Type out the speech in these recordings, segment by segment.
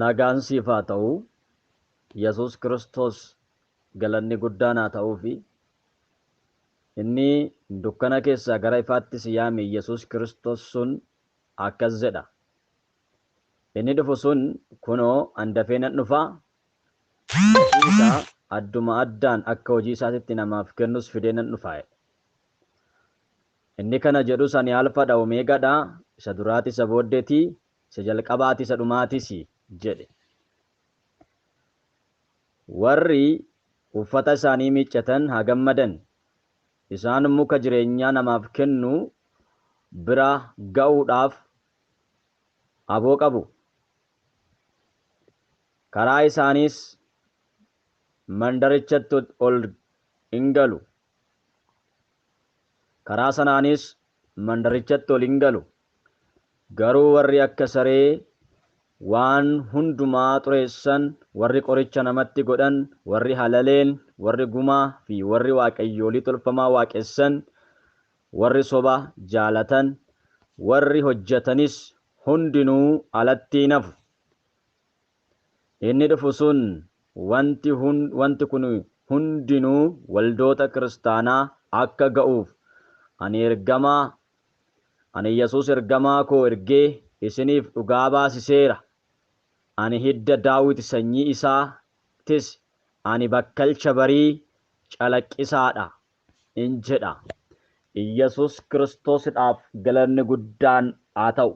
Nagaan siif haa ta'u. Yesuus Kiristoos galanni guddaan haa ta'uufi. Inni dukkana keessaa gara ifaatti si yaame Yesuus Kiristoos sun akkas jedha. Inni dhufu sun kunoo an dafee nan dhufa. Gatii isaa adduma addaan akka hojii isaatitti namaaf kennus fidee nan dhufa. Inni kana jedhus ani Alfaadha Omeegaadha, isa duraati isa booddeeti, isa jalqabaati isa dhumaatis jedhe. Warri uffata isaanii miiccatan haa gammadan. Isaan muka jireenyaa namaaf kennu bira ga'uudhaaf aboo qabu. Karaa isaaniis mandarichatti ol hin galu. Karaa sanaanis mandarichatti ol hin galu. Garuu warri akka saree waan hundumaa xureessan, warri qoricha namatti godhan, warri halaleen, warri gumaa fi warri waaqayyoolii tolfamaa waaqessan, warri soba jaalatan, warri hojjetanis hundinuu alatti hin hafu. Inni dhufu sun wanti kun hundinuu waldoota kiristaanaa akka ga'uuf ani Yesuus ergamaa koo ergee isiniif dhugaa baasiseera. Ani hidda Daawit sanyii isaatis, ani bakkalcha barii calaqqisaadha in jedha. Yesuus Kiristoosidhaaf galanni guddaan haa ta'u.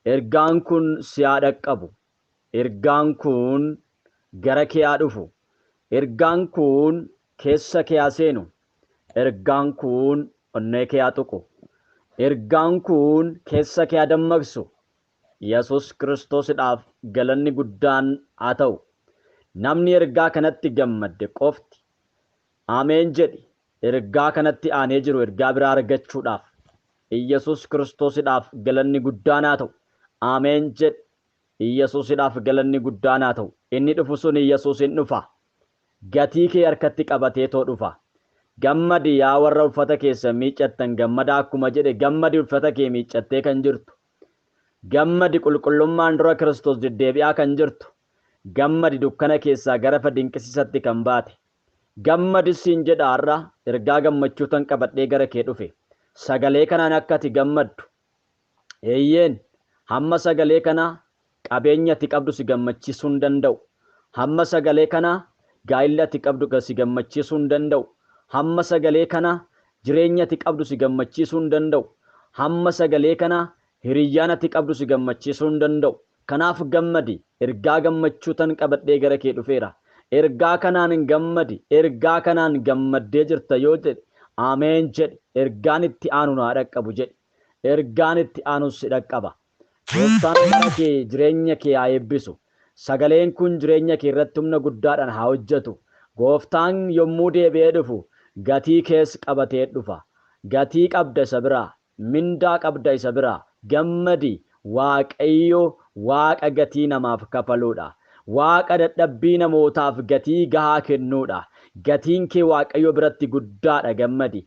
Ergaan kun si haa dhaqqabu. Ergaan kun gara kee haa dhufu. Ergaan kun keessa kee haa seenu. Ergaan kun onnee kee haa tuqu. Ergaan kun keessa kee haa dammaqsu. Yesuus Kiristoosidhaaf galanni guddaan haa ta'u. Namni ergaa kanatti gammadde qofti Ameen jedhi. Ergaa kanatti aanee jiru ergaa biraa argachuudhaaf Yesuus Kiristoosidhaaf galanni guddaan haa ta'u. Ameen jedhi. Yesuusidhaaf galanni guddaan haa ta'u. Inni dhufu sun Yesuus hin dhufa. Gatii kee harkatti qabatee too dhufa. Gammadi yaa warra uffata keessan miiccattan, gammada akkuma jedhe gammadi uffata kee miiccattee kan jirtu. Gammadi qulqullummaan dura Kiristoos deddeebi'aa kan jirtu. Gammadi dukkana keessaa gara ifa dinqisiisatti kan baate. Gammadi siin jedha har'a ergaa gammachuu tan qabadhee gara kee dhufe. Sagalee kanaan akka ati gammaddu. Eeyyeen, hamma sagalee kana qabeenya ati qabdu si gammachiisuu hin danda'u. Hamma sagalee kana gaa'illi ati qabdu si gammachiisuu hin danda'u. Hamma sagalee kana jireenya ati qabdu si gammachiisuu hin danda'u. Hamma sagalee kana hiriyyaan ati qabdu si gammachiisuu hin danda'u. Kanaaf gammadi, ergaa gammachuu tan qabadhee gara kee dhufeera. Ergaa kanaan gammadi, ergaa kanaan gammaddee jirta yoo jedhe, Ameen jedhi, ergaan itti aanu naa dhaqqabu jedhi. Ergaan itti aanus si dhaqqaba. Gooftaan bara kee jireenya kee haa eebbisu. Sagaleen kun jireenya kee irratti humna guddaadhaan haa hojjetu. Gooftaan yommuu deebi'ee dhufu gatii kees qabatee dhufa. Gatii qabda isa biraa, mindaa qabda isa biraa. Gammadi, Waaqayyo Waaqa gatii namaaf kafaluudha. Waaqa dadhabbii namootaaf gatii gahaa kennuudha. Gatiin kee Waaqayyo biratti guddaadha, gammadi.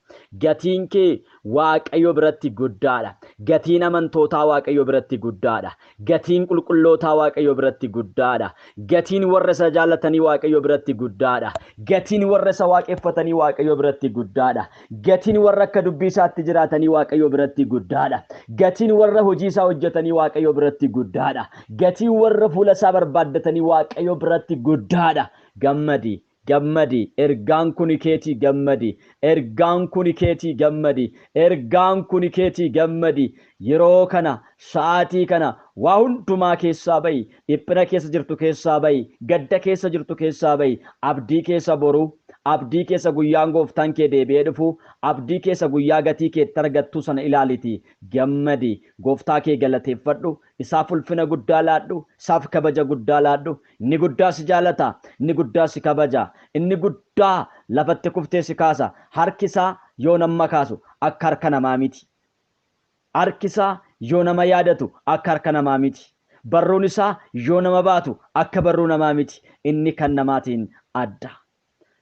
Gatiin kee Waaqayyo biratti guddaadha. Gatiin amantootaa Waaqayyo biratti guddaadha. Gatiin qulqullootaa Waaqayyo biratti guddaadha. Gatiin warra isa jaallatanii Waaqayyo biratti guddaadha. Gatiin warra isa waaqeffatanii Waaqayyo biratti guddaadha. Gatiin warra akka dubbii isaatti jiraatanii Waaqayyo biratti guddaadha. Gatiin warra hojii isaa hojjetanii Waaqayyo biratti guddaadha. Gatiin warra fuula isaa barbaaddatanii Waaqayyo biratti guddaadha. Gammadi. Gammadi, ergaan kuni keetii gammadi, ergaan kuni keetii gammadi, ergaan kuni keetii gammadi. Yeroo kana, sa'aatii kana waa hundumaa keessaa ba'i, dhiphina keessa jirtu keessaa ba'i, gadda keessa jirtu keessaa ba'i, abdii keessa boru, abdii keessa guyyaan gooftaan kee deebi'ee dhufu, abdii keessa guyyaa gatii keetti argattu sana ilaaliti. Gammadi, gooftaa kee galateeffadhu, isaaf ulfina guddaa laadhu, isaaf kabaja guddaa laadhu. Inni guddaa si jaalata, inni guddaa si kabaja, inni guddaa lafatti kuftee si kaasa. Harki isaa yoo nama kaasu akka harka namaa miti. Harki isaa yoo nama yaadatu akka harka namaa miti. Barruun isaa yoo nama baatu akka barruu namaa miti. Inni kan namaatiin adda.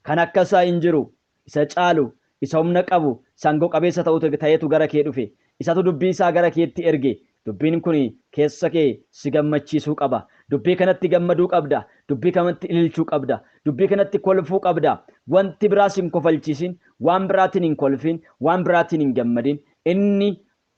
Kan akka isaa hin jiru. Isa caalu, isa humna qabu, sangoo qabeessa ta'etu gara kee dhufe. Isatu dubbii isaa gara keetti erge. Dubbiin kun keessa kee si gammachiisuu qaba. Dubbii kanatti gammaduu qabda. Dubbii kanatti ililchuu qabda. Dubbii kanatti kolfuu qabda. Wanti biraas hin kofalchiisin, waan biraatiin hin kolfin, waan biraatiin hin gammadin. Inni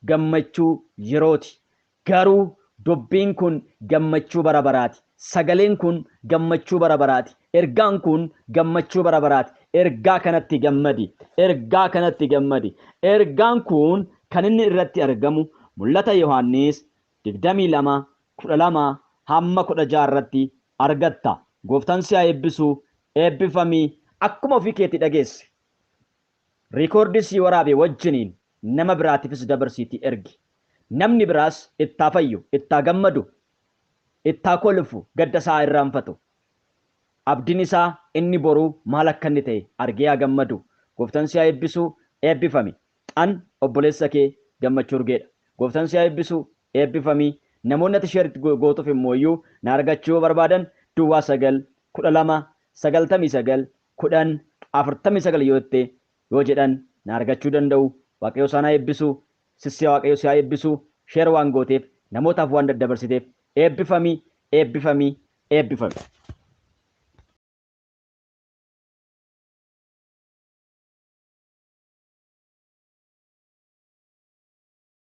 gammachuu yerooti. Garuu dubbiin kun gammachuu bara baraati. Sagaleen kun gammachuu bara baraati. Ergaan kun gammachuu bara baraati. Ergaa kanatti gammadi. Ergaa kanatti gammadi. Ergaan kun kan inni irratti argamu Mul'ata Yohaannis 22 12 hamma 16 irratti argatta. Gooftaan si haa eebbisu. Eebbifamii akkuma ofii keetii dhageesse. Riikoordii sii waraabe wajjiniin nama biraatiifis dabarsiitii ergi. Namni biraas ittaa fayyu, ittaa gammadu, ittaa kolfu, gadda isaa irraanfatu. Abdiin isaa inni boruu maal akka inni ta'e argee haa gammadu. Gooftaan si haa eebbisu, eebbifami. An obboleessa kee Gammachuu Urgeedha. Gooftaan si haa eebbisu, eebbifami. Namoonni ati share gootuuf immoo iyyuu na argachuu yoo barbaadan duwwaa 9 12 99 10 49 yoo jette yoo jedhan na argachuu danda'u. Waaqayyo isaan haa eebbisu. Sissee Waaqayyo si haa eebbisu. Share waan gooteef, namootaaf waan daddabarsiteef eebbifami, eebbifami, eebbifami.